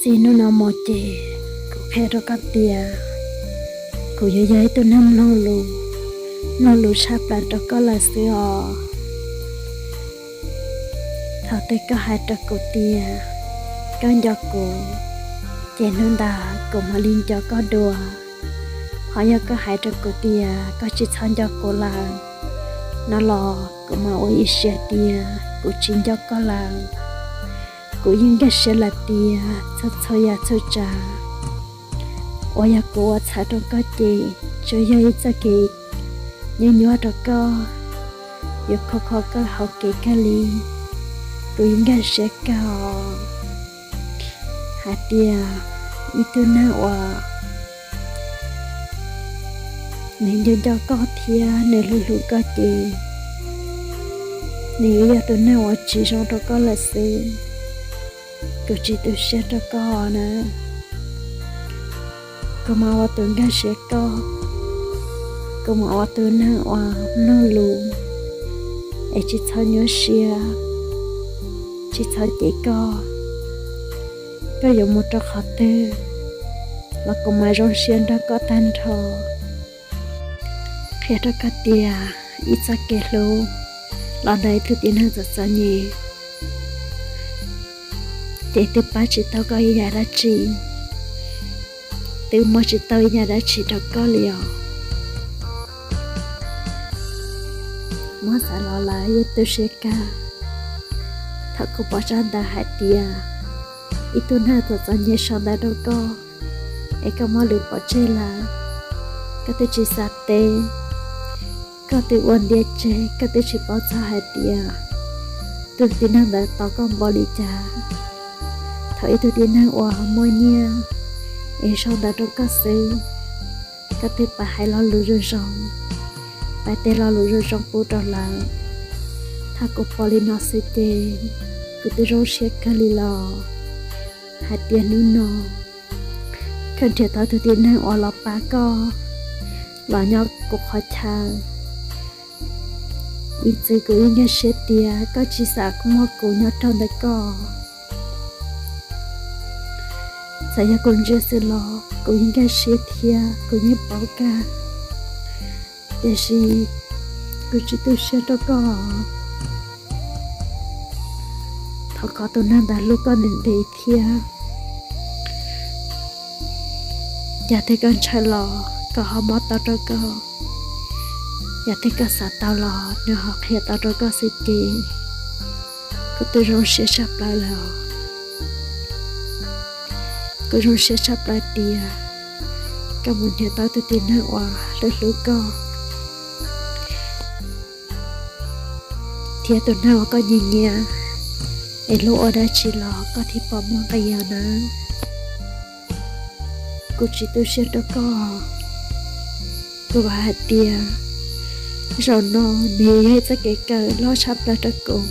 Txij hnub no mus ces kuv qhia rau koj tias kuv yuav yog ib tug neeg mloog lus, mloog lus tshaj plaws rau koj lawm xwb os. Thaum twg koj hais rau kuv tias koj nco kuv, ces hnub ntawd kuv mam li nco koj dua. Ho yog koj hais rau kuv tias koj tsis txhob nco kuv lawm no los kuv mam ua ib siab tias kuv tsis nco koj lawm. Kuv yeej nkag siab lawm tias txhua txhua yam txhua tsav uas yog kuv ua txhawb rau koj ces tsuas yog ib txoj kev nyuaj nyuaj rau koj, yuav kho kho koj hauv kev kawg li. Kuv yeej nkag siab kawg hais tias ib tug neeg uas nws nco nco koj thiab nws hlub hlub koj ces nws yuav yog tus neeg uas tsis zoo rau koj lawm xwb. Kuv tsis tu siab rau koj na. Kuv mam ua tus nkag siab koj, kuv mam ua tus neeg uas mloog lus, es tsis txhob nyuaj siab, tsis txhob cem koj. Koj yuav mus rau qhov twg los kuv mam zoo siab nrog koj tag nrho. Qhia rau koj tias ib txoj kev hlub los ntawm ib tug tib neeg txom txom nyem ces twb pab tsis tau koj ib yam dab tsi, twb muab tsis tau ib yam dab tsi rau koj li os. Muab xav los lawm yeej tu siab kawg thaum kuv pom tsab ntawv hais tias ib tug neeg txom txom nyem sau ntawv rau koj, es koj muab lwm pov tseg lawm, koj twb tsis xav teb, koj twb ua ntiag tseg, koj twb tsis paub txog hais tias tus tib neeg ntawd tos koj npaum li cas. Thaum ib tug tib neeg uas muaj nyiaj es sau ntawv rau koj xwb, koj twb pab hais lo lus zoo zoo, pab teb lo lus zoo zoo pub rau lawv. Thaum kuv pom li no xwb ces kuv twb zoo siab kawg li los hais tias hnub no koj nrhiav tau tus tib neeg uas los pab koj, los nyob kuv qhov chaw. Ib txwm kuv yeej nkag siab tias koj tsis xav muaj kuv nyob rau ntawm koj. Txawm yog kuv ntsia xwb los kuv yeej nkag siab thiab kuv yeej paub kawg, tiam sis kuv tsis tu siab rau koj. Thov kom tus neeg ntawd hlub koj ntev ntev thiab. Yam twg koj ntshaw los koj ho muab tau rau koj, yam twg koj xav tau los nws ho qhia tau rau koj xwb ces kuv twb zoo siab tshaj plaws lawm. Kuv zoo siab tshaj plaws tias koj mus nrhiav tau tus tib neeg uas hlub hlub koj, thiab tus neeg uas koj nyiam nyiam, es luag ua dab tsi los koj thiaj pom muaj nqis os nawb. Kuv tsis tu siab rau koj. Kuv vam hais tias zaum no nws yog ib txoj kev kawm loj tshaj plaws rau kuv.